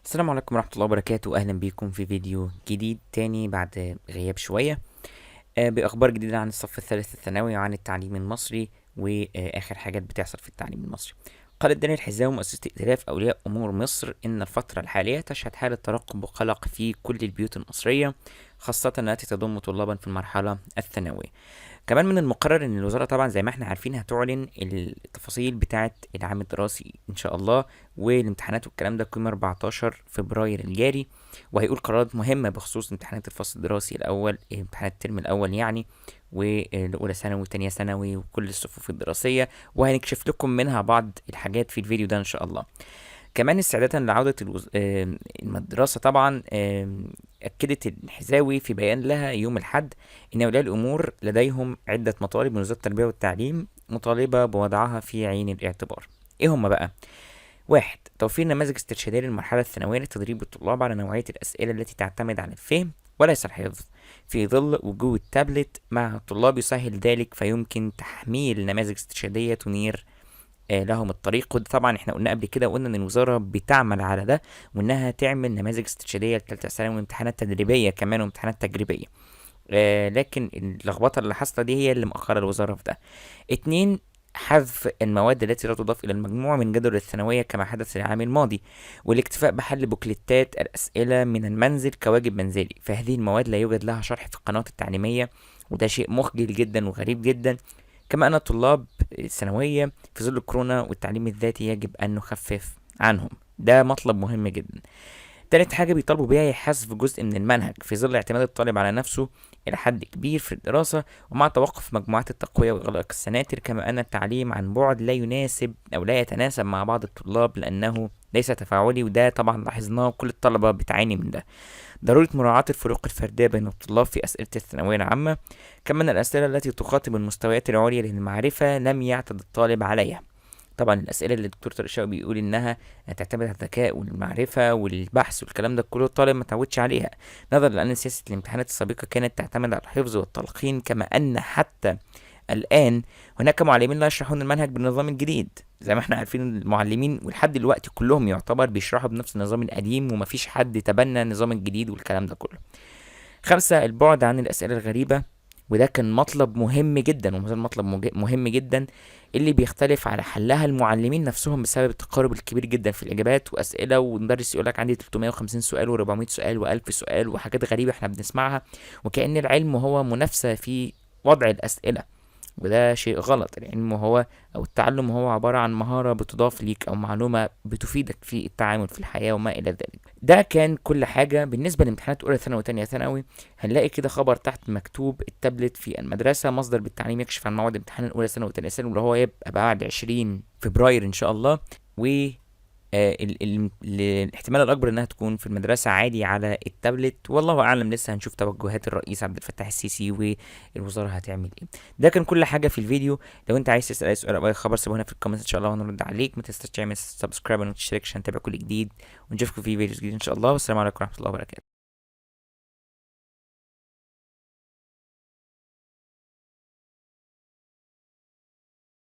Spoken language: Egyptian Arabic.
السلام عليكم ورحمة الله وبركاته. أهلا بيكم في فيديو جديد تاني بعد غياب شوية، بأخبار جديدة عن الصف الثالث الثانوي وعن التعليم المصري وآخر حاجات بتحصل في التعليم المصري. قالت دانيال الحزاوي مؤسسة ائتلاف أولياء أمور مصر إن الفترة الحالية تشهد حالة ترقب وقلق في كل البيوت المصرية، خاصة التي تضم طلابا في المرحلة الثانوية. كمان من المقرر ان الوزارة طبعا زي ما احنا عارفين هتعلن التفاصيل بتاعه العام الدراسي ان شاء الله والامتحانات والكلام ده يوم 14 فبراير الجاري، وهيقول قرارات مهمة بخصوص امتحانات الفصل الدراسي الاول، امتحانات الترم الاول يعني، والاولى ثانوي وتانية ثانوي وكل الصفوف الدراسية، وهنكشف لكم منها بعض الحاجات في الفيديو ده ان شاء الله. كمان استعدادا لعودة المدرسة طبعا، أكدت الحزاوي في بيان لها يوم الأحد إن أولياء الأمور لديهم عدة مطالب من وزارة التربية والتعليم مطالبة بوضعها في عين الاعتبار. إيه هما بقى؟ 1. توفير نماذج استرشادية للمرحلة الثانوية لتدريب الطلاب على نوعية الأسئلة التي تعتمد على الفهم وليس الحفظ، في ظل وجود تابلت مع الطلاب يسهل ذلك، فيمكن تحميل نماذج استرشادية تنير لهم الطريق. وده طبعا احنا قلنا قبل كده، وقلنا ان الوزارة بتعمل على ده، وانها تعمل نماذج استرشاديه لثالثه ثانوي وامتحانات تدريبية كمان وامتحانات تجريبية، لكن اللخبطة اللي حاصله دي هي اللي مأخره الوزارة في ده. 2. حذف المواد التي لا تضاف الى المجموع من جدول الثانوية كما حدث العام الماضي، والاكتفاء بحل بوكلتات الاسئلة من المنزل كواجب منزلي، فهذه المواد لا يوجد لها شرح في القنوات التعليمية، وده شيء مخجل جدا وغريب جدا. كما أن الطلاب الثانوية في ظل الكورونا والتعليم الذاتي يجب أن نخفف عنهم، ده مطلب مهم جدا. تالت حاجة بيطالبوا بيها هي حذف جزء من المنهج في ظل اعتماد الطالب على نفسه إلى حد كبير في الدراسة، ومع توقف مجموعات التقوية وإغلاق السناتر. كما أن التعليم عن بعد لا يناسب أو لا يتناسب مع بعض الطلاب لأنه ليس تفاعلي، وده طبعا لاحظناه وكل الطلبة بتعاني من ده. ضرورة مراعاة الفروق الفردية بين الطلاب في أسئلة الثانوية العامة، كما أن الأسئلة التي تخاطب المستويات العليا للمعرفة لم يعتد الطالب عليها. طبعا الأسئلة اللي الدكتور طارق شوقي بيقول إنها تعتمد على الذكاء والمعرفة والبحث والكلام ده كله الطالب ما تعودش عليها، نظرا لأن سياسة الامتحانات السابقة كانت تعتمد على الحفظ والتلقين. كما أن حتى الآن هناك معلمين لا يشرحون المنهج بالنظام الجديد، زي ما احنا عارفين المعلمين ولحد دلوقتي كلهم يعتبر بيشرحوا بنفس النظام القديم، ومفيش حد تبنى النظام الجديد والكلام ده كله. 5. البعد عن الأسئلة الغريبة، وده كان مطلب مهم جدا ومازال مطلب مهم جدا، اللي بيختلف على حلها المعلمين نفسهم بسبب التقارب الكبير جدا في الإجابات وأسئلة، ومدرس يقولك عندي 350 سؤال و400 سؤال و1000 سؤال وحاجات غريبة احنا بنسمعها، وكأن العلم هو منافسة في وضع الأسئلة، وده شيء غلط. العلم هو أو التعلم هو عبارة عن مهارة بتضاف ليك أو معلومة بتفيدك في التعامل في الحياة وما إلى ذلك. ده كان كل حاجة بالنسبة لامتحانات أولى ثانوي وتانية ثانوي. هنلاقي كده خبر تحت مكتوب التابلت في المدرسة، مصدر بالتعليم يكشف عن موعد امتحان الأولى ثانوي وتانية ثانوي، اللي هو يبقى بعد 20 فبراير إن شاء الله، و الاحتمال الأكبر إنها تكون في المدرسة عادي على التابلت، والله أعلم. لسه هنشوف توجهات الرئيس عبد الفتاح السيسي والوزارة هتعمل إيه. ده كان كل حاجة في الفيديو. لو أنت عايز تسأل أي سؤال أو أي خبر سيبه هنا في ال comments إن شاء الله وهنرد عليك. ما تنساش تعمل subscribe وتشترك عشان تتابع كل جديد، ونشوفكم في فيديو جديد إن شاء الله. والسلام عليكم ورحمة الله وبركاته.